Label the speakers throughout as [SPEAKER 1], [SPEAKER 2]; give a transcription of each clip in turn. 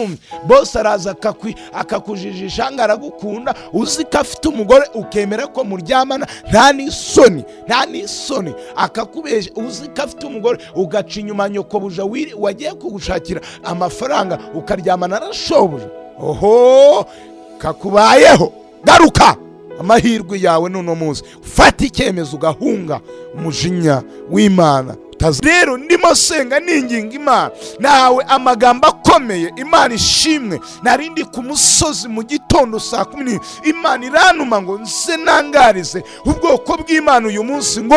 [SPEAKER 1] Ubyumve, bose araza akakujijisha ngo aragukunda, uzi ko afite umugore, ukemera ko muryamana, nta n'isoni, nta n'isoni. Akakubeshya uzi ko afite umugore, ugaca inyuma nyokobuja wagiye kugushakira amafaranga, ukaryamana na shobuja. Oho, kakubayeho! Garuka, amahirwe yawe n'uno munsi. Fata icyemezo ugahunga umujinya w'Imana. Rero ndimo senga, ninginga Imana, nawe amagambo akomeye. Imana ishimwe. Narindi ku musozi mu gitondo saa 11, Imana irantuma ngo nze nangarize ubwoko bw'Imana uyu munsi ngo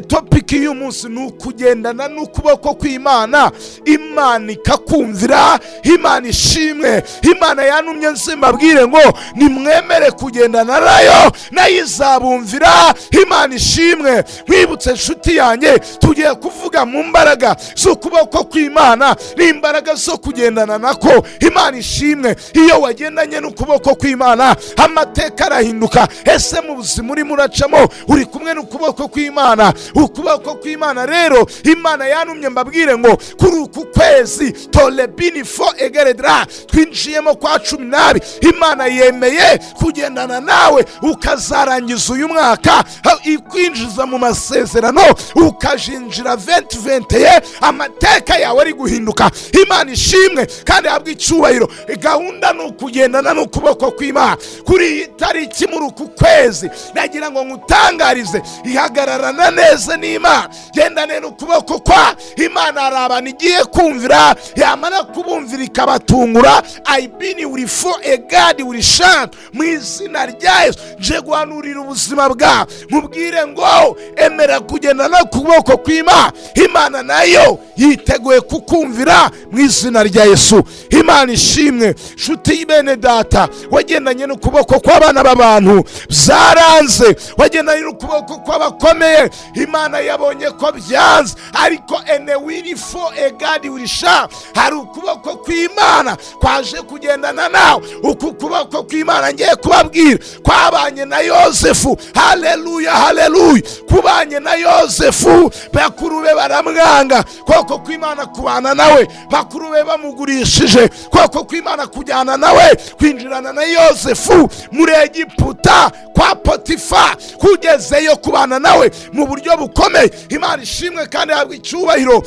[SPEAKER 1] topic y'uyu munsi ni ukugendana n'ukuboko kw'Imana, Imana ikakumvira. Imana ishimwe. Imana yantumye nze mbabwire ngo nimwemere kugendana nayo, nayo izabumvira. Imana ishimwe. Nkwibutse, inshuti yanjye, tugiye kuvuga mu mbaraga z'ukuboko kw'Imana n'imbaraga zo kugendana nako. Imana ishimwe. Iyo wagendanye n'ukuboko kw'Imana, amateka arahinduka. Ese mu buzima urimo uracamo, uri kumwe n'ukuboko kw'Imana? Ukuboko kw'Imana rero, Imana yantumye mbabwire ngo kuri uku kwezi torebini fo egeredra twinjiyemo kwa 12, Imana yemeye kugendana nawe ukazarangiza uyu mwaka, ikwinjiza mu masezerano, ukajinjira 2021 amateka yawe ari guhinduka. Imana ishimwe kandi habwe icyubahiro. Gahunda ni ukugendana n'ukuboko kw'Imana. Kuri iyi tariki, muri uku kwezi, nagira ngo nkutangarize: ihagararana neza n'Imana, gendane n'ukuboko kwa Imana. Hari abantu igiye kumvira, yamara kubumvira ikabatungura. Ayibini uri fo egadi uri shanu. Mu izina rya Yesu, nje guhanurira ubuzima bwawe, mubwire ngo emera kugendana n'ukuboko kw'Imana. Imana nayo yiteguye kukumvira mu izina rya Yesu. Imana ishimwe. Nshuti bene data, wagendanye n'ukuboko kw'abana b'abantu byaranze, wagendanye n'ukuboko kw'abakomeye, Imana yabonye ko byanze, ariko ene wiri fo egadi urisha, hari ukuboko kw'Imana kwaje kugendana nawe. Uku kuboko kw'Imana ngiye kubabwira kwabanye na Yosefu. Haleluya, haleluya! Kubanye na Yosefu, bakuru be baramwanga, koko kw'Imana kubana nawe. Bakuru be bamugurishije, koko kw'Imana kujyana nawe, kwinjirana na Yosefu muri Egiputa kwa Potifa, kugezeyo kubana nawe mu buryo bukomeye. Imana ishimwe kandi habwa icyubahiro.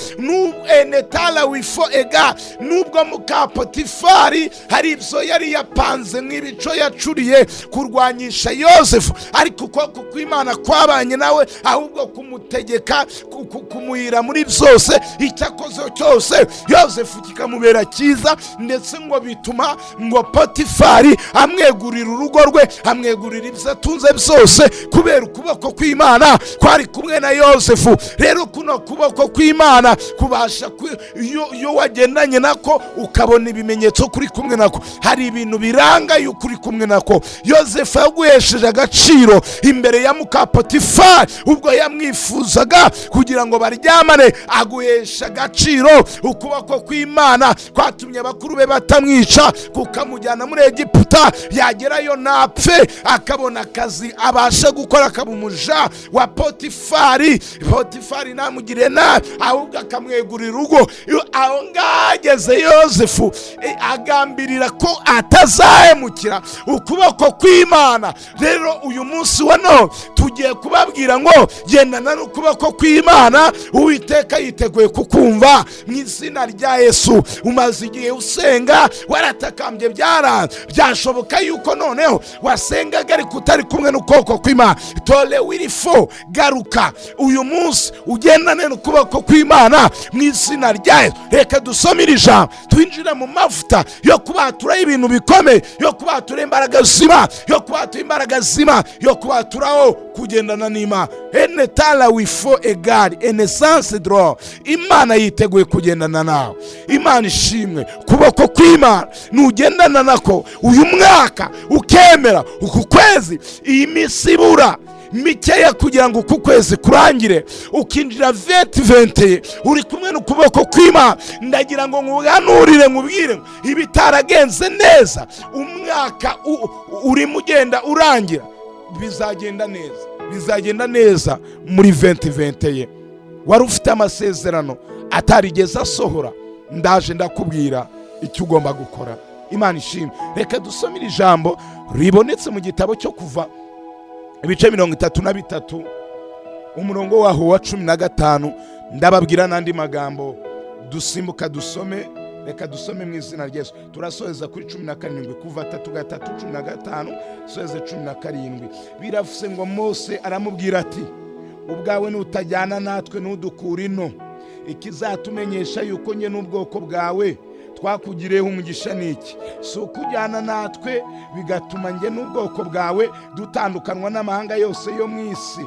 [SPEAKER 1] Enetala wifo ega, nubwo muka Potifari hari ibyo yari yapanze nk'ibico yacuriye kurwanyisha Yosefu, ariko ukuboko kw'Imana kwabanye nawe, ahubwo kumutegeka kumuhira muri byose. Icyo akoze cyose Yosefu kikamubera cyiza, ndetse ngo bituma ngo Potifari amwegurira urugo rwe, amwegurira ibyo atunze byose, kubera ukuboko kw'Imana kwari kumwe na Yosefu. Rero kuno kuboko kw'Imana kubasha iyo wagendanye nako, ukabona ibimenyetso kuri kumwe nako, hari ibintu biranga yuko uri kumwe nako. Yosefu yaguhesheje agaciro imbere ya muka Potifari ubwo yamwifuzaga kugira ngo baryamane, aguhesha agaciro. Ukuboko kw'Imana kwatumye abakuru be batamwica, kukamujyana muri Egiputa, yagerayo ntapfe, akabona akazi abasha gukora, akaba umuja wa Potifari. Potifari ntamugire nabi, ahubwo akamwegurira urugo. Aho ngaho ageze, Yosefu agambirira ko atazahemukira ukuboko kw'Imana. Rero uyu munsi wa none tugiye kubabwira ngo gendana n'ukuboko kw'Imana, Uwiteka yiteguye kukumva mu izina rya Yesu. Umaze igihe usenga, waratakambye, byaranze. Byashoboka yuko noneho wasengaga ariko utari kumwe n'ukuboko kw'Imana. Tore wirifo, garuka uyu munsi ugendane n'ukuboko kw'Imana mu izina rya Yesu. Reka dusome iri jambo, twinjire mu mavuta yo kubaturaho ibintu bikomeye, yo kubatura imbaraga zima, yo kubatura imbaraga zima, yo kubaturaho kugendana n'Imana. Ene tala wifo egari enesanse doro. Imana yiteguye kugendana nawe. Imana ishimwe. Kuboko kw'Imana nugendana nako uyu mwaka, ukemera uku kwezi, iyi minsi ibura mikeya kugira ngo uku kwezi kurangire, ukinjira 2020 uri kumwe n'ukuboko kw'Imana, ndagira ngo nkuganurire, nkubwire ngo ibitaragenze neza umwaka urimo ugenda urangira, bizagenda neza, bizagenda neza muri 2020. Wari ufite amasezerano atarigeze asohora, ndaje ndakubwira. Icyo ugomba gukora, Imana ishimwe. Reka dusome iri jambo ribonetse mu gitabo cyo Kuva, ibice 33, umurongo waho wa 15. Ndababwira n'andi magambo dusimbuka dusome. Reka dusome mu izina rya Yesu. Turasoheza kuri 17. Kuva 3, 3, 15, soheze 17. Biravuze ngo: Mose aramubwira ati: "Ubwawe nutajyana natwe, ntudukure ino, ikizatumenyesha yuko njye n'ubwoko bwawe twakugiriyeho umugisha ni iki? Si ukujyana natwe, bigatuma njye n'ubwoko bwawe dutandukanwa n'amahanga yose yo mu isi."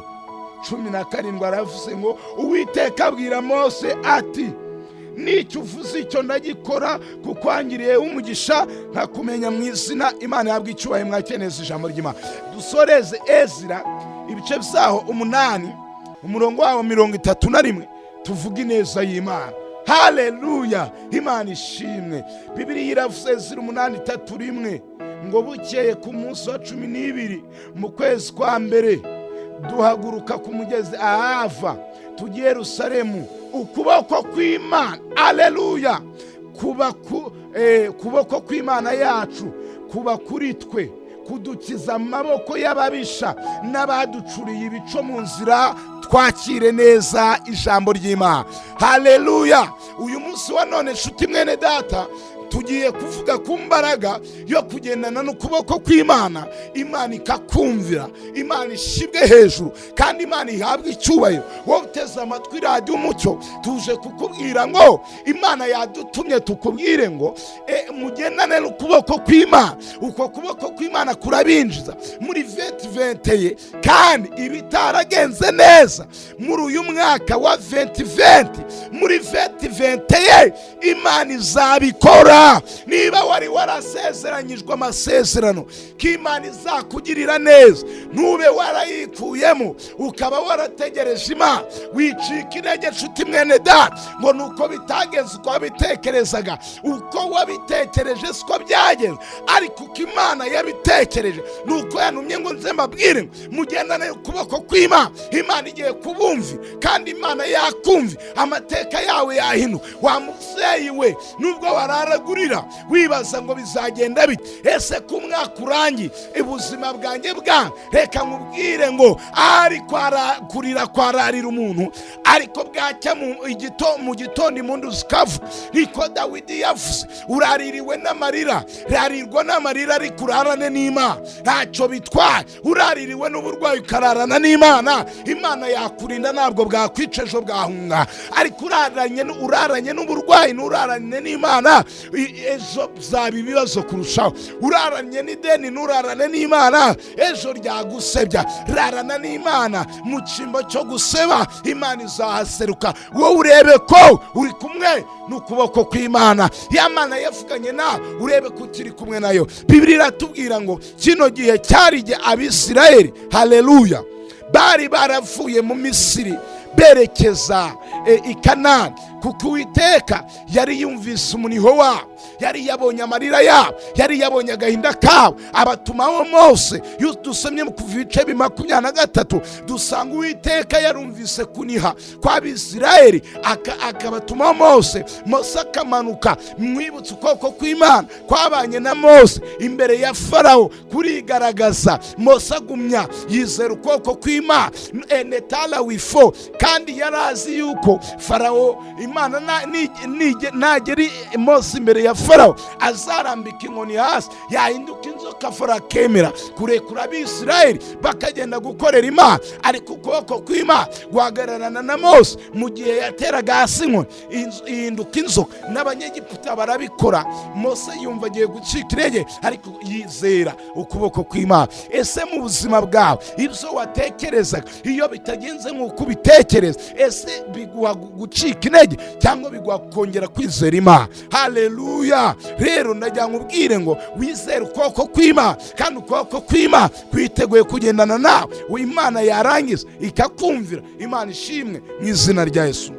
[SPEAKER 1] 17, aravuze ngo: Uwiteka abwira Mose ati: "Nicyo uvuze icyo ndagikora, kuko wangiriyeho umugisha nkakumenya mu izina." Imana ihabwa icyubahiro. Mwakeneza ijambo ry'Imana. Dusoreze Ezira, ibice byaho 8, umurongo wawo 31. Tuvuge ineza y'Imana. Haleluya, Imana ishimwe. Bibiliya iravuze, Ezira 8:31, ngo: "Bukeye ku munsi wa 12 mu kwezi kwa mbere, duhaguruka ku mugezi Ahava tujye i Yerusalemu. Ukuboko kw'Imana, aleluya, kuba ku kuboko kw'Imana yacu kuba kuri twe, kudukiza amaboko y'ababisha n'abaducuriye ibico mu nzira." Twakire neza ijambo ry'Imana. Haleluya. Uyu munsi wa none, nshuti mwene data, tugiye kuvuga ku mbaraga yo kugendana n'ukuboko kw'Imana, Imana ikakumvira. Imana ishibwe hejuru kandi Imana ihabwe icyubahiro. Wowe uteze amatwi Radiyo Umucyo, tuje kukubwira ngo Imana yadutumye tukubwire ngo mugendane n'ukuboko kw'Imana. Uko kuboko kw'Imana kurabinjiza muri 2021, kandi ibitaragenze neza muri uyu mwaka wa 2020, muri 2021 Imana izabikora. Niba wari warasezeranyijwe amasezerano ko Imana izakugirira neza, ntube warayikuyemo, ukaba warategereje Imana, wicika intege, nshuti mwene data, ngo ni uko bitagenze uko wabitekerezaga. Uko wabitekereje siko byagenze, ariko uko Imana yabitekereje ni uko yantumye ngo nze mbabwire ngo mugendane ukuboko kw'Imana. Imana igiye kubumvi, kandi Imana yakumvi, amateka yawe yahinduka. Wa mubyeyi we, nubwo wararagurira wibaza ngo bizagenda bite, ese ko umwaka urangiye ubuzima bwanjye bwa, reka nkubwire ngo ari kurira kwararira umuntu, ariko bwacya mu gitondo impundu zikavuga. Niko Dawidi yavuze. Uraririwe n'amarira, rarirwa n'amarira, ariko urarane n'Imana, ntacyo bitwaye. Uraririwe n'uburwayi, ukararana n'Imana, Imana yakurinda, ntabwo bwakwica, ejo bwahunga. Ariko uraranye n'uburwayi n'uraranye n'Imana, ejo byaba ibibazo kurushaho. Uraranye n'ideni n'urarane n'Imana, ejo ryagusebya. Rarana n'Imana mu cyimbo cyo guseba, Imana izahaseruka. Wowe urebe ko uri kumwe n'ukuboko kw'Imana, ya Mana yavuganye nawe, urebe ko ukiri kumwe nayo. Bibiliya iratubwira ngo kino gihe cyari igihe Abisirayeli, haleluya, bari baravuye mu Misiri berekeza i Kanani, kuko Uwiteka yari yumvise umuniho wabo, yari yabonye amarira yabo, yari yabonye agahinda kabo, abatumaho Mose. Iyo dusomye kuva ibice 23, dusanga Uwiteka yarumvise kuniha kw'Abisirayeli, akabatumaho Mose, Mose akamanuka. Mwibutse ukuboko kw'Imana kwabanye na Mose imbere ya Farawo, kurigaragaza. Mose agumya yizera ukuboko kw'Imana enetala wifo, kandi yari azi yuko Farawo, Imana nagera Mose imbere ya Farawo, azarambika inkoni hasi yahinduka inzoka, Farawo akemera kurekura Abisirayeli bakagenda gukorera Imana. Ariko ukuboko kw'Imana guhagararana na Mose mu gihe yateraga hasi inkoni ihinduka inzoka, n'Abanyegiputa barabikora. Mose yumva agiye gucika intege, ariko yizera ukuboko kw'Imana. Ese mu buzima bwawe, ibyo watekerezaga iyo bitagenze nk'uko ubitekereza, ese biguha gucika intege cyangwa biguha kongera kwizera Imana? Haleluya. Rero ndagira ngo ubwire ngo wizere ukuboko kw'Imana, kandi ukuboko kw'Imana kwiteguye kugendana nawe. Imana yarangiza ikakumvira. Imana ishimwe mu izina rya Yesu.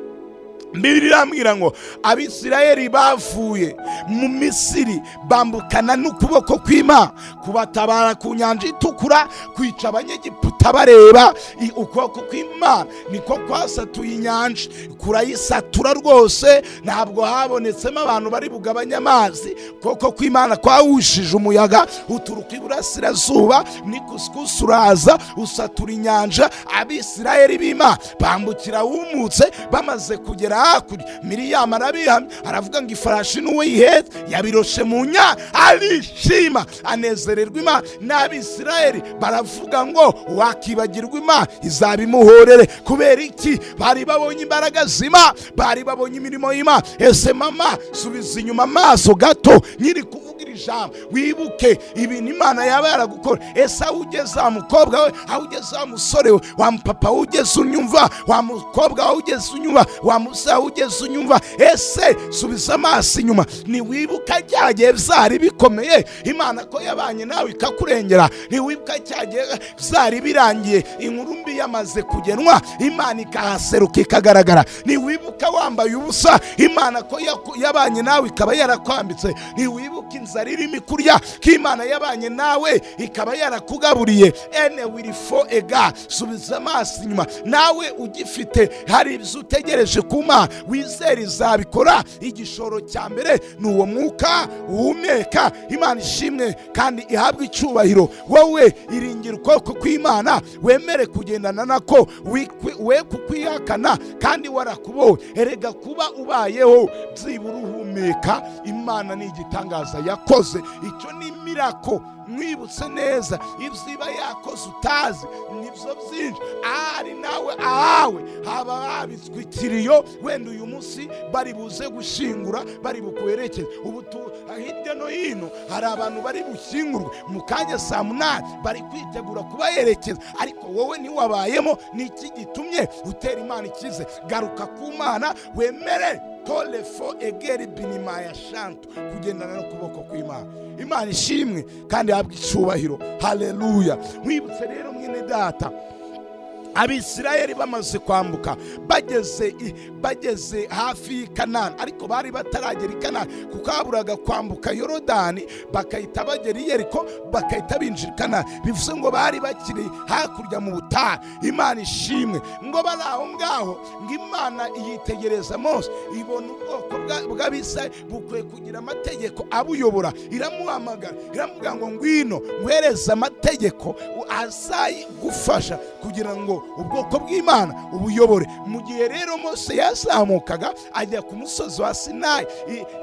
[SPEAKER 1] Bibiliya irambwira ngo Abisirayeli bavuye mu Misiri bambukana n'ukuboko kw'Imana kubatabara ku Nyanja Itukura, kwica Abanyegiputa bareba. Ukuboko kw'Imana niko kwasatuye inyanja, kurayisatura rwose. Ntabwo habonetsemo abantu bari bugabanye amazi. Ukuboko kw'Imana kwawushije umuyaga uturuka iburasirazuba, n'ikusikusi uraza usatura inyanja. Abisirayeli b'Imana bambukira wumutse. Bamaze kugera hakurya, Miriyamu arabihamya, aravuga ngo ifarashi n'uwo yihetse yabiroshe mu nyanja. Arishima, anezererwa Imana. N'Abisirayeli baravuga ngo wakibagirwa Imana izaba imuhorere. Kubera iki? Bari babonye imbaraga z'Imana, bari babonye imirimo y'Imana. Ese mama, subiza inyuma amaso gato nyiri kuvuga iri jambo, wibuke ibintu Imana yaba yaragukora. Ese aho ugeze, wa mukobwa we, aho ugeze, wa musore we, wa mupapa we ugeze unyumva, wa mukobwa we ugeze unyumva, wa musore we ugeze unyumva, ese subiza amaso inyuma, ntiwibuka cya gihe byari bikomeye, Imana ko yabanye nawe ikakurengera? Ntiwibuka cya gihe byari birangiye, inkuru mbi yamaze kugenwa, Imana ikahaseruka ikagaragara? Ntiwibuka wambaye ubusa, Imana ko yabanye nawe ikaba yarakwambitse? Ntiwibuka inzara irimo ikurya, ko Imana yabanye nawe ikaba yarakugaburiye? Ene wirifo ega, subiza amaso inyuma. Nawe ugifite, hari ibyo utegereje ku Mana, wizere izabikora. Igishoro cya mbere ni uwo mwuka uhumeka. Imana ishimwe kandi ihabwe icyubahiro. Wowe iringira ukuboko kw'Imana, wemere kugendana nako, we kukwihakana kandi warakubowe. Erega kuba ubayeho, byibura uhumeka, Imana ni igitangaza yakoze. Icyo ni miracle. Mwibutse neza ibyo iba yakoze utazi, nibyo byinshi. Ahari nawe ahawe haba habitswe ikiriyo. Wenda uyu munsi bari buze gushyingura, bari bukuherekeze. Ubu hirya no hino hari abantu bari bushyingurwe mu kanya saa 8, bari kwitegura kubaherekeza, ariko wowe ntiwabayemo. Ni iki gitumye utera Imana ikize? Garuka ku Mana, wemere torefo egeri binima ya shantu kugendana n'ukuboko kw'Imana. Imana ishimwe kandi ihabwe icyubahiro. Haleluya! Mwibutse rero, mwene data, Abisirayeli bamaze kwambuka, bageze hafi y'i Kanani, ariko bari bataragera i Kanani, kuko haburaga kwambuka Yorodani bakahita bagera i Yeriko, bakahita binjira i Kanani. Bivuze ngo bari bakiri hakurya mu butayu. Imana ishimwe. Ngo bari aho ngaho, ngo Imana yitegereza Mose, ibona ubwoko bw'Abisirayeli bukwiye kugira amategeko abuyobora. Iramuhamagara, iramubwira ngo ngwino nguhereze amategeko azayigufasha kugira ngo ubwoko bw'Imana ubuyobore. Mu gihe rero Mose yazamukaga ajya ku musozi wa Sinayi,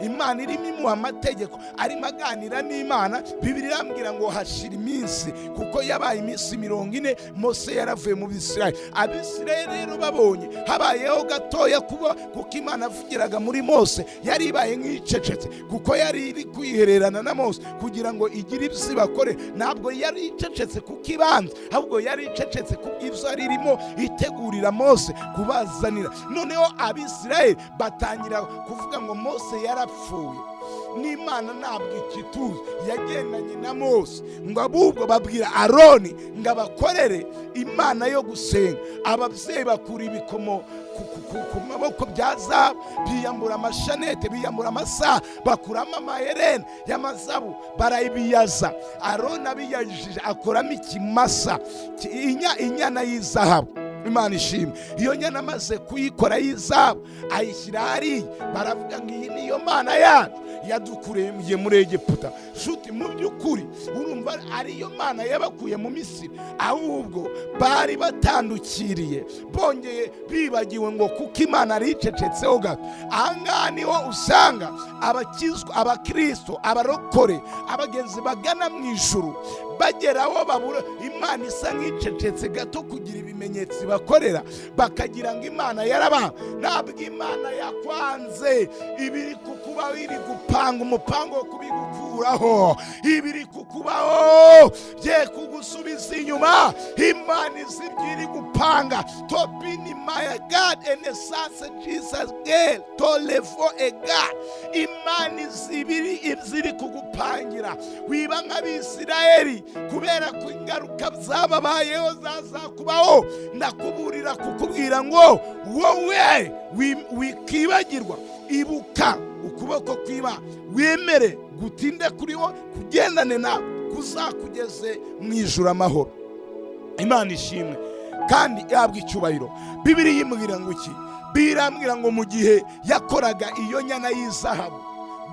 [SPEAKER 1] Imana irimo imuha amategeko, arimo aganira n'Imana, Bibiliya irambwira ngo hashira iminsi, kuko yabaye iminsi 40 Mose yaravuye mu Bisirayeli. Abisirayeli rero babonye habayeho gatoya kuba, kuko Imana avugiraga muri Mose yari ibaye nk'icecetse, kuko yari iri kwihererana na Mose kugira ngo igire ibyo ibakore. Ntabwo yari icecetse kuko ibanza, ahubwo yari icecetse kubw'ibyo yari irimo itegurira Mose kubazanira. Noneho Abisirayeli batangira kuvuga ngo Mose yarapfuye, n'Imana ntabwo ikituzi yagendanye na Mose. Ngo ahubwo babwira Aroni ngo abakorere imana yo gusenga. Ababyeyi bakura ibikomo ku maboko bya zahabu, biyambura amashanete, biyambura amasaha, bakuramo amaherena y'amazabu, barabiyaza. Aroni abiyajije akoramo ikimasa, inyana y'izahabu. Imana ishimwe. Iyo nyana amaze kuyikora y'izahabu, ayishyira hariya, baravuga ngo iyi niyo mana yacu yadukuriye muri Egiputa. Shuti, mu by'ukuri urumva ariyo mana yabakuye mu Misiri? Ahubwo bari batandukiriye, bongeye bibagiwe ngo kuko Imana aricecetseho gato. Ahangaha niho usanga abakizwa, abakristo, abarokore, abagenzi bagana mu ijuru bagera aho babura Imana isa nk'icecetse gato kugira ibimenyetso bakorera, bakagira ngo Imana yarabanga. Ntabwo Imana yakwanze. Ibiri kukubaho iri gupanga umupango wo kubigukuraho. Ibiri kukubaho bye kugusubiza inyuma, Imana izi ibyo iri gupanga. Tobini maya God enesanse Jesus gel tolevo ega. Imana izi ibiri ibyo iri kugupangira. Wiba nk'Abisirayeli. Kubera ko ingaruka zababayeho zazakubaho, ndakuburira kukubwira ngo wowe wikibagirwa, ibuka ukuboko kw'Imana, wemere gutinde kuri wo, kugendane nawe, kuzakugeze mu ijuru amahoro. Imana ishimwe kandi ihabwa icyubahiro. Bibiliya imbwira ngo iki? Birambwira ngo mu gihe yakoraga iyo nyana y'izahabu,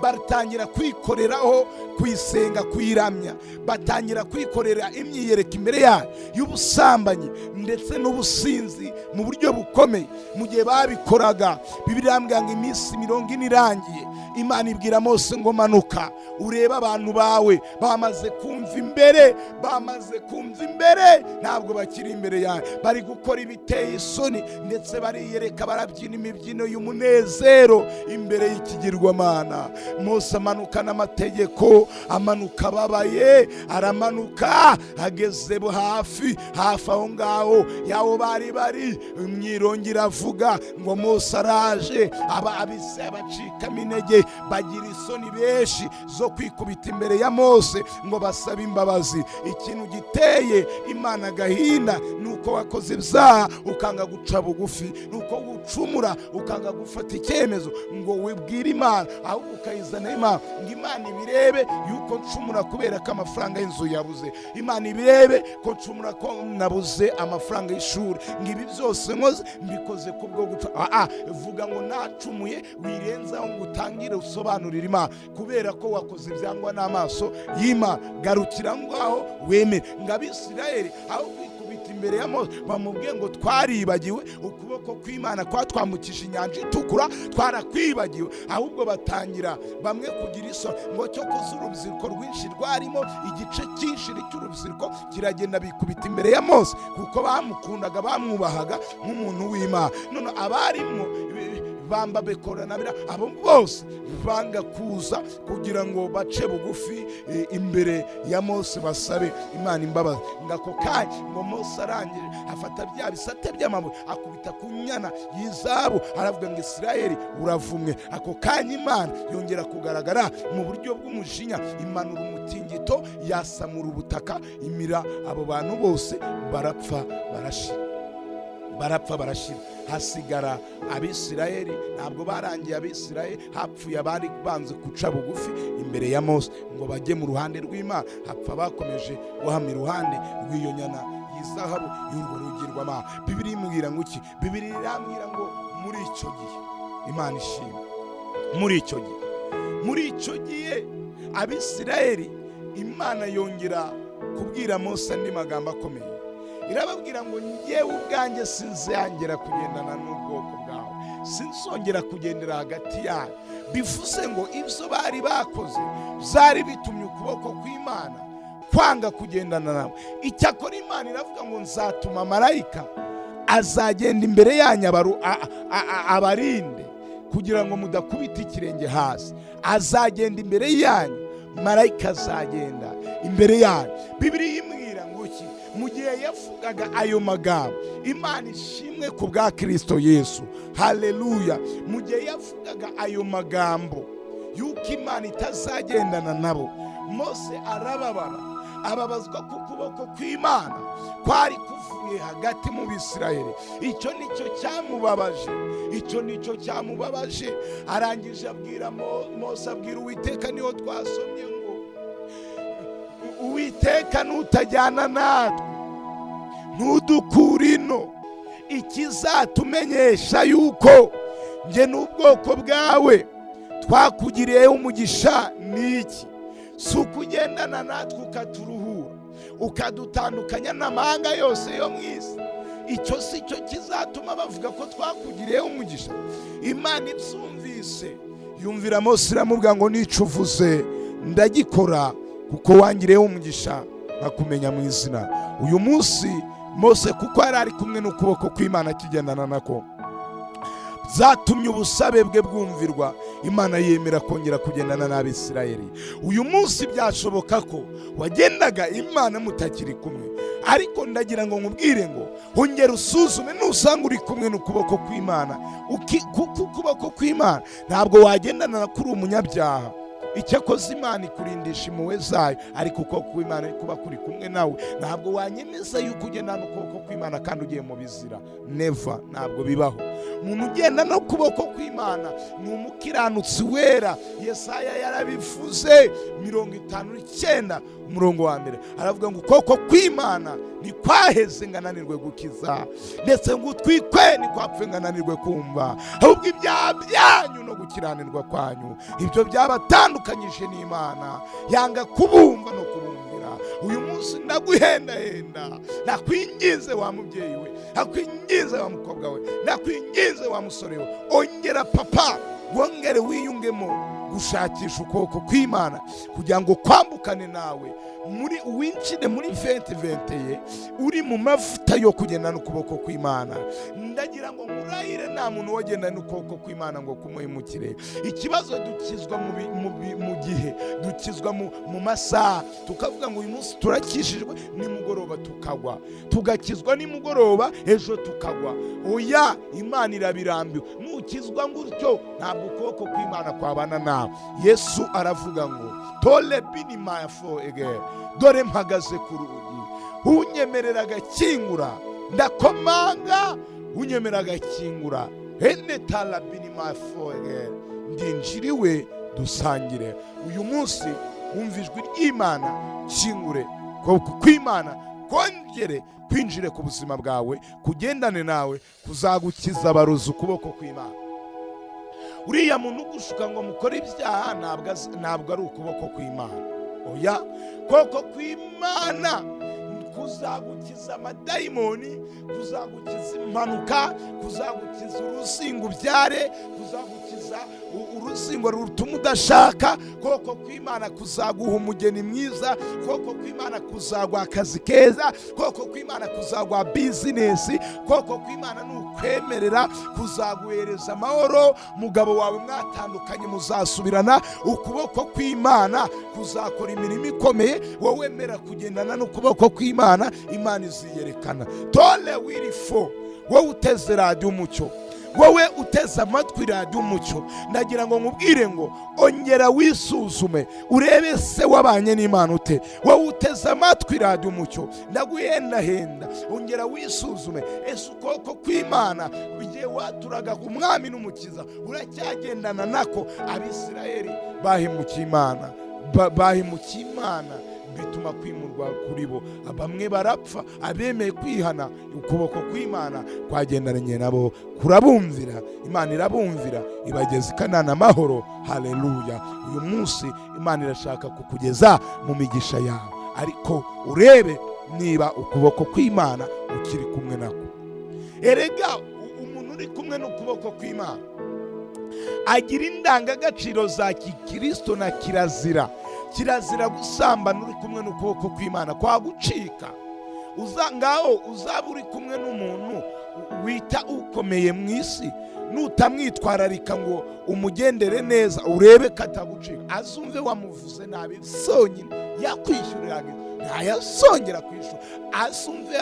[SPEAKER 1] batangira kwikoreraho, kuyisenga, kuyiramya, batangira kwikorera imyiyereko imbere yayo y'ubusambanyi ndetse n'ubusinzi mu buryo bukomeye. Mu gihe babikoraga, Bibiliya irambwira ngo iminsi 40 irangiye, Imana ibwira Mose ngo manuka urebe abantu bawe bamaze kumva imbere, bamaze kumva imbere, ntabwo bakiri imbere yawe, bari gukora ibiteye isoni, ndetse bariyereka, barabyina imibyino y'umunezero imbere y'ikigirwamana. Mose amanuka n'amategeko, amanuka ababaye, aramanuka ageze hafi hafi aho ngaho yaho bari bari, imyirongi iravuga ngo Mose araje. Aba abise abacikamo intege, bagira isoni benshi zo kwikubita imbere ya Mose ngo basabe imbabazi. Ikintu giteye Imana agahinda ni uko wakoze ibyaha ukanga guca bugufi, ni uko gucumura ukanga gufata icyemezo ngo wibwire Imana, ahubwo ukayizana Imana ngo Imana ibirebe yuko ncumura kubera ko amafaranga y'inzu yabuze, Imana ibirebe ko ncumura ko nabuze amafaranga y'ishuri, ngo ibi byose nkoze mbikoze kubwo guca. Vuga ngo nacumuye, wirenzaho ngo utangire usobanurire Imana kubera ko wakoze ibyangwa n'amaso y'Imana. Garukira ngaho wemere. Ngo Abisirayeli aho kwikubita imbere ya Mose bamubwiye ngo twaribagiwe ukuboko kw'Imana kwatwambukije inyanja itukura, twarakwibagiwe. Ahubwo batangira bamwe kugira isoni ngo cyo kuza urubyiruko rwinshi rwarimo, igice cyinshi cy'urubyiruko kiragenda bikubita imbere ya Mose kuko bamukundaga, bamwubahaga nk'umuntu w'Imana. None abarimo bamba bekora nabira, abo bose banga kuza kugira ngo bace bugufi imbere ya Mose basabe Imana imbabazi. Ngako kanya ngo Mose arangije afata bya bisate by'amabuye akubita ku nyana y'izahabu, aravuga ngo Isirayeli uravumwe. Ako kanya Imana yongera kugaragara mu buryo bw'umujinya, imanura umutingito, yasamura ubutaka, imira abo bantu bose, barapfa barashira, barapfa barashira. Hasigara Abisirayeli. Ntabwo barangiye Abisirayeli, hapfuye abari banze guca bugufi imbere ya Mose ngo bajye mu ruhande rw'Imana, hapfa bakomeje guhama iruhande rw'iyo nyana y'izahabu y'urwo rugirwamana. Bibiliya imbwira ngo iki? Bibiliya irambwira ngo muri icyo gihe Imana ishimwe, muri icyo gihe, muri icyo gihe Abisirayeli, Imana yongera kubwira Mose andi magambo akomeye. Irababwira ngo njyewe ubwanjye sinzongera kugendana n'ubwoko bwawe, sinzongera kugendera hagati yawe. Bivuze ngo ibyo bari bakoze byari bitumye ukuboko kw'Imana kwanga kugendana nawe. Icyakora Imana iravuga ngo nzatuma marayika azagenda imbere yanyu abarinde kugira ngo mudakubita ikirenge hasi. Azagenda imbere yanyu, marayika azagenda imbere yanyu. Bibiliya imbwira ngo iki? Mu gihe yavugaga ayo magambo, Imana ishimwe ku bwa Kristo Yesu, haleluya. Mu gihe yavugaga ayo magambo yuko Imana itazagendana nabo, Mose arababara, ababazwa ku kuboko kw'Imana kwari kuvuye hagati mu Bisirayeli. Icyo nicyo cyamubabaje, icyo nicyo cyamubabaje. Arangije abwira Mose, abwira Uwiteka, niho twasomye ngo Uwiteka nutajyana natwe ntudukure ino, ikizatumenyesha yuko nge n'ubwoko bwawe twakugiriyeho umugisha ni iki? Si ukugendana natwe ukaturuhura, ukadutandukanya n'amahanga yose yo mu isi. Icyo si cyo kizatuma bavuga ko twakugiriyeho umugisha. Imana ibyumvise yumvira Mose, iramubwira ngo nico uvuze ndagikora, kuko wangiriyeho umugisha nkakumenya mu izina. Uyu munsi Mose kuko yari ari kumwe n'ukuboko kw'Imana kigendana nako, byatumye ubusabe bwe bwumvirwa, Imana yemera kongera kugendana n'Abisirayeli. Uyu munsi byashoboka ko wagendaga Imana mutakiri kumwe, ariko ndagira ngo nkubwire ngo hongera usuzume, nusanga uri kumwe n'ukuboko kw'Imana, kuko ukuboko kw'Imana ntabwo wagendana kuri umunyabyaha. Icyakoze Imana ikurindisha impuhwe zayo, ariko ukuboko kw'Imana kuba kuri kumwe nawe. Ntabwo wanyemeza yuko ugenda n'ukuboko kw'Imana kandi ugiye mu bizira. Never, ntabwo bibaho. Umuntu ugenda n'ukuboko kw'Imana ni umukiranutsi wera. Yesaya yarabivuze 59 umurongo wa 1, aravuga ngo ukuboko kw'Imana ntikwaheze ngo ananirwe gukiza, ndetse ngo utwikwe ntikwapfe ngo ananirwe kumva, ahubwo ibyaha byanyu no gukiranirwa kwanyu ibyo byabatandukanyije n'Imana, yanga kubumva no kubumvira. Uyu munsi ndaguhendahenda, nakwinginze wa mubyeyi we, nakwinginze wa mukobwa we, nakwinginze wa musore we, ongera papa, wongere wiyungemo gushakisha ukuboko kw'Imana kugira ngo kwambukane nawe muri winjire muri 2020 uri mu mavuta yo kugenda n'ukuboko kw'Imana. Ndagira ngo nkurahire, nta muntu wagenda n'ukuboko kw'Imana ngo kumuhemukire. Ikibazo dukizwa mu gihe, dukizwa mu masaha, tukavuga ngo uyu munsi turakishijwe, nimugoroba tukagwa, tugakizwa nimugoroba, ejo tukagwa. Oya, Imana irabirambiwe. Nukizwa ngutyo ntabwo ukuboko kw'Imana kwabana nawe. Yesu aravuga ngo tole bini mafo ege, dore mpagaze ku rugi, unyemerera agakingura, ndakomanga, unyemerera agakingura, ene tala bini mafo ege, ndinjiriwe dusangire. Uyu munsi wumva ijwi ry'Imana, kingure kw'Imana kongere kwinjire ku buzima bwawe, kugendane nawe, kuzagukiza abarozi ukuboko kw'Imana. Uriya muntu ugushuka ngo mukore ibyaha ntabwo ari ukuboko kw'Imana. Oya, koko kw'Imana kuzagukiza amadayimoni, kuzagukiza impanuka, kuzagukiza urusingo ubyare, kuzagukiza urusingo rutuma udashaka. Koko kw'Imana kuzaguha umugeni mwiza, koko kw'Imana kuzaguha akazi keza, koko kw'Imana kuzaguha bizinesi, koko kw'Imana nukwemerera kuzaguhereza amahoro. Mugabo wawe mwatandukanye muzasubirana. Ukuboko kw'Imana kuzakora imirimo ikomeye. Wowe mera kugendana n'ukuboko kw'Imana, Imana iziyerekana. Tole wirifo, wowe uteze radiyo umucyo, wowe uteze amatwi radiyo umucyo, ndagira ngo nkubwire ngo ongera wisuzume urebe se wabanye n'Imana ute. Wowe uteze amatwi radiyo umucyo, ndaguhendahenda, ongera wisuzume. Ese ukuboko kw'Imana igihe waturaga umwami n'umukiza uracyagendana nako? Abisirayeli bahemukiye Imana, bahemukiye Imana, bituma kwimurwa kuri bo, bamwe barapfa. Abemeye kwihana, ukuboko kw'Imana kwagendanye nabo, kurabumvira. Imana irabumvira, ibageza i Kanani amahoro. Haleluya. Uyu munsi Imana irashaka kukugeza mu migisha yawe, ariko urebe niba ukuboko kw'Imana ukiri kumwe nako. Erega umuntu uri kumwe n'ukuboko kw'Imana agira indangagaciro za kikristo na kirazira. Kirazira gusambana uri kumwe n'ukuboko kw'Imana kwagucika. Ngaho uzaba uri kumwe n'umuntu wita ukomeye mu isi, nutamwitwararika ngo umugendere neza, urebe katagucika, azumve wamuvuze nabi sonyine yakwishyurira, ntayasongera kwishyura. Azumve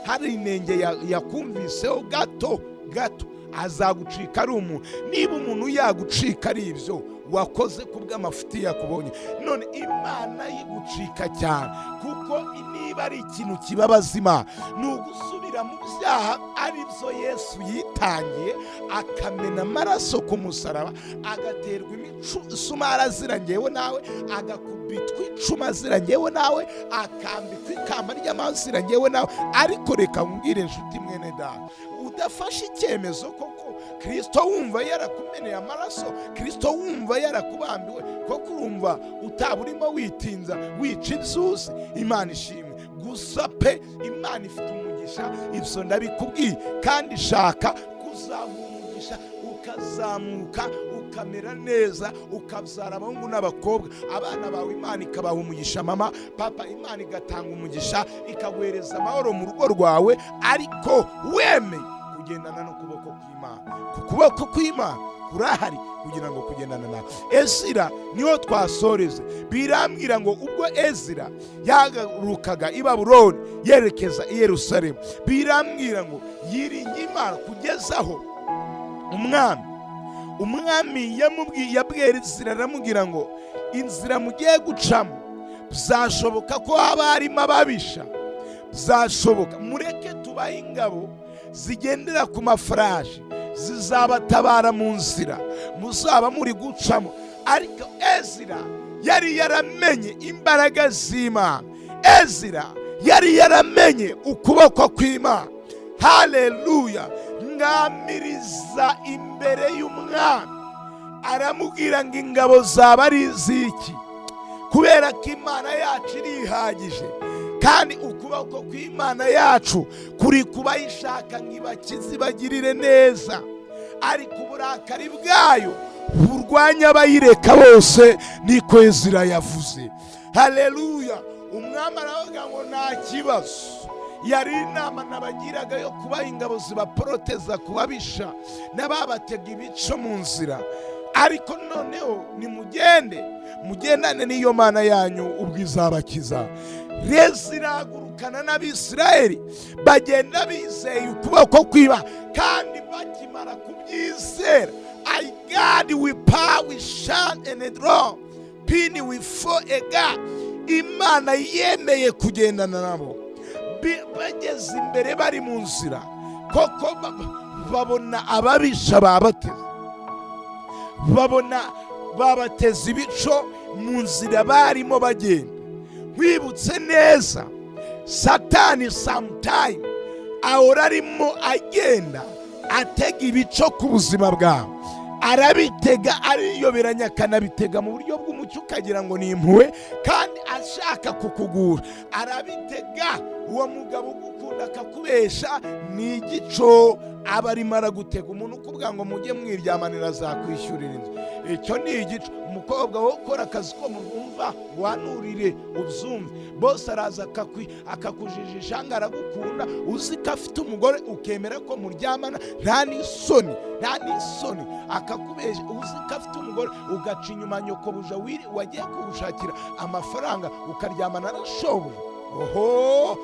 [SPEAKER 1] hari inenge yakumviseho gato gato, azagucika ari umuntu. Niba umuntu yagucika ari ibyo wakoze kubw'amafuti yakubonye, none Imana yigucika cyane. Kuko niba ari ikintu kibabaza Imana ni ugusubira mu byaha, ari byo Yesu yitangiye akamena amaraso ku musaraba, agaterwa imisumari azira ngewe nawe, agakubitwa icuma azira ngewe nawe, akambikwa ikamba ry'amaraso azira ngewe nawe. Ariko reka nkubwire inshuti mwene data, udafashe icyemezo koko Kristo wumva yarakumeneye amaraso, Kristo wumva yarakubambiwe, koko urumva utaba urimo witinza wica inzuzi. Imana ishimwe gusa pe, Imana ifite umugisha, ibyo ndabikubwiye, kandi ishaka kuzaguha umugisha, ukazamuka ukamera neza, ukabyara abahungu n'abakobwa, abana bawe Imana ikabaha umugisha, mama papa Imana igatanga umugisha, ikaguhereza amahoro mu rugo rwawe, ariko wemeye kugendana n'ukuboko kw'Imana. Ku kuboko kw'Imana kurahari kugira ngo kugendana nawe. Ezira niho twasoreze, birambwira ngo ubwo Ezira yagarukaga i Babuloni yerekeza i Yerusalemu, birambwira ngo yiringiye Imana kugezaho umwami Umwami yabwiye Ezira, aramubwira ngo inzira mugiye gucamo byashoboka ko haba harimo ababisha, byashoboka, mureke tubahe ingabo zigendera ku mafarashi zizabatabara mu nzira muzaba muri gucamo. Ariko Ezira yari yaramenye imbaraga z'Imana, Ezira yari yaramenye ukuboko kw'Imana. Haleluya! Ngamiriza imbere y'umwami, aramubwira ngo ingabo zaba ari iziki, kubera ko Imana yacu irihagije, kandi ukuboko kw'Imana yacu kuri kubayishaka ngo ibakize ibagirire neza, ariko uburakari bwayo burwanya abayireka bose. Niko Ezira yavuze. Haleluya! Umwami aravuga ngo nta kibazo. Yari inama nabagiraga yo kubaha ingabo zibaporoteza kubabisha n'ababatega ibico mu nzira, ariko noneho nimugende mugendane n'iyo Mana yanyu ubwo izabakiza. Ezira n'Abisirayeli bagenda bizeye ukuboko kwiba, kandi bakimara kubyizera, I God we power we shine and draw pin we for a God. Imana yemeye kugendana nabo. Bageze imbere bari mu nzira, koko babona ababisha babateze, babona babateze ibico mu nzira barimo bagenda. Wibutse neza, Satani sometime ahora arimo agenda atega ibico ku buzima bwawe, arabitega ariyoberanya, akanabitega mu buryo bw'umucyo ukagira ngo ni impuhwe, kandi ashaka kukugura. Arabitega. Uwo mugabo ugukunda akakubesha ni igico aba arimo aragutega. Umuntu ukubwira ngo mujye mwiryamanira azakwishyurira inzu, icyo ni igico. Umukobwa wo ukora akazi ko murumva wanurire ubyumve, bose araza akakujijisha ngo aragukunda, uzi ko afite umugore ukemera ko muryamana, nta n'isoni, nta n'isoni, akakubesha. Uzi ko afite umugore ugaca inyuma nyokobuja wagiye kugushakira amafaranga ukaryamana na shobuja. Oho,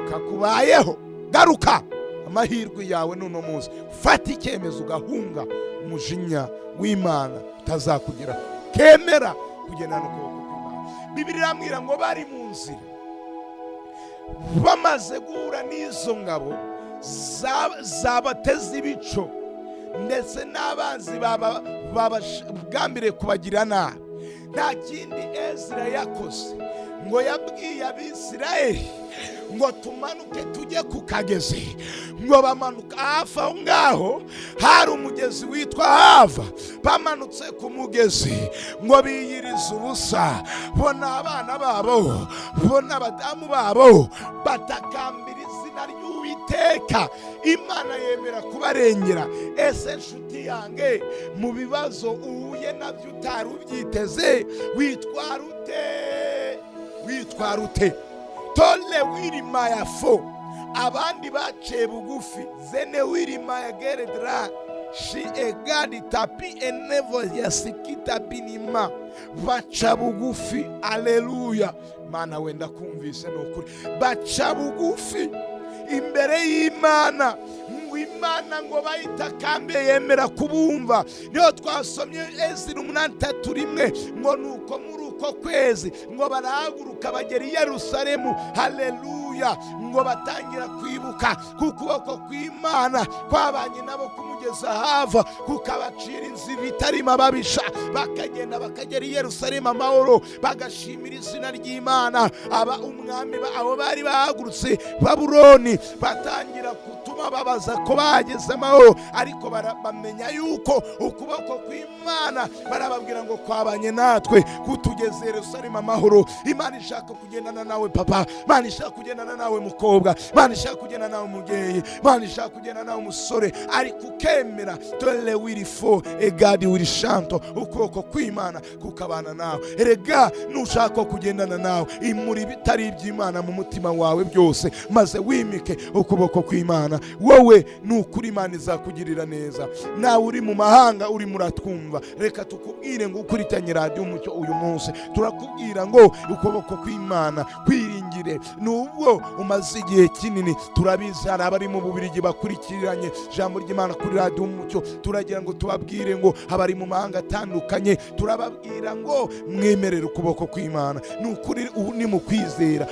[SPEAKER 1] kakubayeho. Garuka, amahirwe yawe n'uno munsi, fata icyemezo ugahunga umujinya w'Imana utazakugeraho, kemera kugendana n'ukuboko kw'Imana. Bibiliya irambwira ngo bari mu nzira bamaze guhura n'izo ngabo zabateze ibico, ndetse n'abanzi babagambiriye kubagira nabi. Nta kindi Ezira yakoze, ngo yabwiye Abisirayeli ngo tumanuke tujye ku kagezi. Ngo bamanuka hafi aho ngaho hari umugezi witwa Hava. Bamanutse ku mugezi ngo biyirize ubusa, bona abana babo, bona abadamu babo, batakambira izina ry'Uwiteka. Imana yemera kubarengera. Ese nshuti yange, mu bibazo uhuye nabyo utari ubyiteze, witwara ute? Witwara ute? Tole wirima ya fo, abandi baciye bugufi zene wirima ya geredra shi egadi tapi enevo ya sikita binima, baca bugufi. Aleluya! Mana wenda kumvise, ni ukuri, baca bugufi imbere y'Imana, ngo Imana ngo bayitakambe yemera kubumva. Niyo twasomye Ezira 8:31, ngo nuko muri uko kwezi ngo barahaguruka bagera i Yerusalemu. Haleluya! Ngo batangira kwibuka kukuboko kw'Imana kwabanye nabo kumugeza Hava, kukabacira inzira itarimo ababisha, bakagenda bakagera i Yerusalemu amahoro, bagashimira izina ry'Imana. Aba umwami abo bari bahagurutse Babuloni batangira gutuma babaza ko bageze amahoro, ariko bamenya yuko ukuboko kw'Imana, barababwira ngo kwabanye natwe kutugeze Yerusalemu amahoro. Imana ishaka kugendana nawe papa, Imana ishaka kugendana nawe mukobwa, Imana ishaka kugendana nawe mubyeyi, Imana ishaka kugendana nawe musore, ariko ukemera tole wirifo egadi wirishanto, ukuboko kw'Imana kukabana nawe. Erega nushaka kugendana nawe, imuri ibitari iby'Imana mu mutima wawe byose, maze wimike ukuboko kw'Imana. Wowe nukuri Imana izakugirira neza. Nawe uri mu mahanga uri muratwumva, reka tukubwire ngo ukurikiranye radiyo Umucyo uyu munsi, turakubwira ngo ukuboko kw'Imana kwiringire. Utubabarire nubwo umaze igihe kinini. Turabizi, hari abari mu Bubirigi bakurikiranye ijambo ry'Imana kuri Radiyo Umucyo. Turagira ngo tubabwire ngo abari mu mahanga atandukanye, turababwira ngo mwemerere ukuboko kw'Imana. Ni ukuri, ubu ni mu kwizera,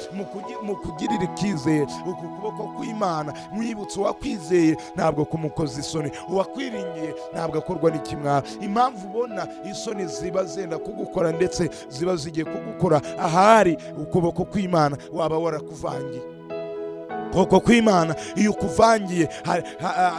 [SPEAKER 1] mu kugirira icyizere uku kuboko kw'Imana. Mwibutse, uwakwizeye ntabwo kumukoza isoni, uwakwiringiye ntabwo akorwa n'ikimwaro. Impamvu ubona isoni ziba zenda kugukora, ndetse ziba zigiye kugukora, ahari ukuboko kw'Imana waba warakuvangiye. Ukuboko kw'Imana iyo ukuvangiye,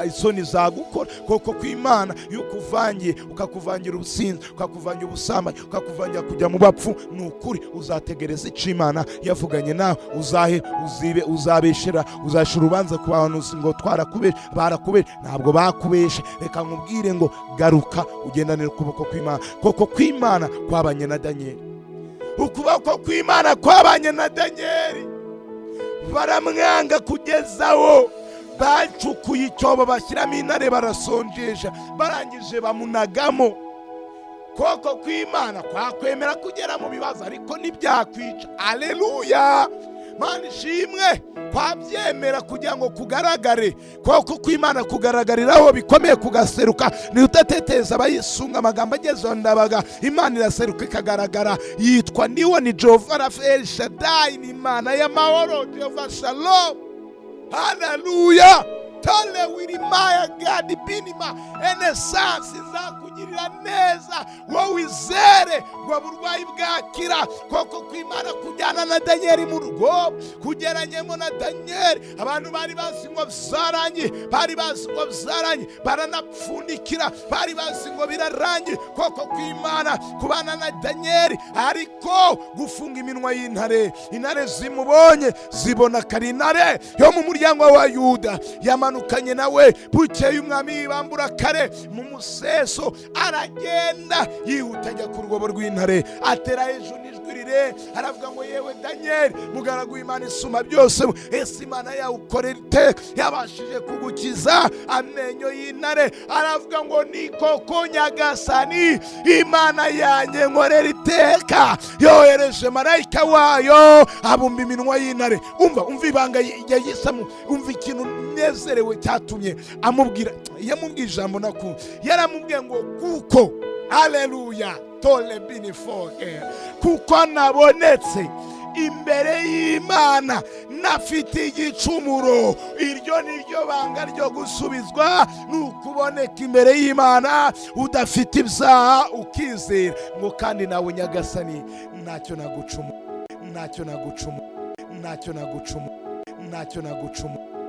[SPEAKER 1] isoni zagukora. Ukuboko kw'Imana iyo ukuvangiye, ukakuvangira ubusinzi, ukakuvangira ubusambanyi, ukakuvangira kujya mu bapfu, ni ukuri uzategereza icyo Imana yavuganye nawe. Uzahe uzibe, uzabeshera, uzashira urubanza ku bahanuzi ngo twarakubeshe, barakubeshe. Ntabwo bakubeshe. Reka nkubwire ngo garuka ugendanire ukuboko kw'Imana. Ukuboko kw'Imana kwabanye na Daniyeli, ukuboko kw'Imana kwabanye na Daniyeli. Baramwanga kugezaho bacukuye icyobo, bashyiramo intare, barasonjesha, barangije bamunagamo. Koko kw'Imana kwakwemera kugera mu bibazo, ariko ntibyakwica. Aleluya, Mana ishimwe. Kwabyemera kugira ngo kugaragare. Koko kw'Imana kugaragariraho bikomeye, kugaseruka. Ni utateteza abayisunga. Amagambo agezeho ndabaga, Imana iraseruka ikagaragara. Yitwa niwo ni Jehova Rafael Shadai, ni Imana y'amahoro, Jehova Shalom. Haleluya. Tale wirimaya gadi binima enesansi izakugirira neza, wowe wizere ngo burwayi bwakira. Koko kw'Imana kujyana na Daniyeli mu rwobo, kugeranyemo na Daniyeli. Abantu bari bazi ngo byarangiye, bari bazi ngo byarangiye, baranapfundikira, bari bazi ngo birarangiye. Koko kw'Imana kubana na Daniyeli, ariko gufunga iminwa y'intare. Intare zimubonye zibona kari intare yo mu muryango wa Yuda, yamanukanye nawe. Bukeye umwami yibambura kare mu museso, aragenda yihuta ajya ku rwobo rw'intare, atera hejuru n'ijwi rire, aravuga ngo: "Yewe Daniyeli, mugaragu w'Imana isumba byose, ese Imana yawe ukorera iteka yabashije kugukiza amenyo y'intare?" Aravuga ngo: "Ni koko Nyagasani, Imana yanjye nkorera iteka yohereje marayika wayo, abumba iminwa y'intare." Umva, umva ibanga yahisemo, umva ikintu nezerewe cyatumye amubwira. Yamubwiye ijambo naku yaramubwiye ngo: "Kuko, haleluya, tole binifoke, kuko nabonetse imbere y'Imana nafite igicumuro." Iryo ni ryo banga ryo gusubizwa, ni ukuboneka imbere y'Imana udafite ibyaha, ukizera ngo: "Kandi nawe Nyagasani, ntacyo nagucumu, ntacyo nagucumu, ntacyo nagucumu, ntacyo nagucumu."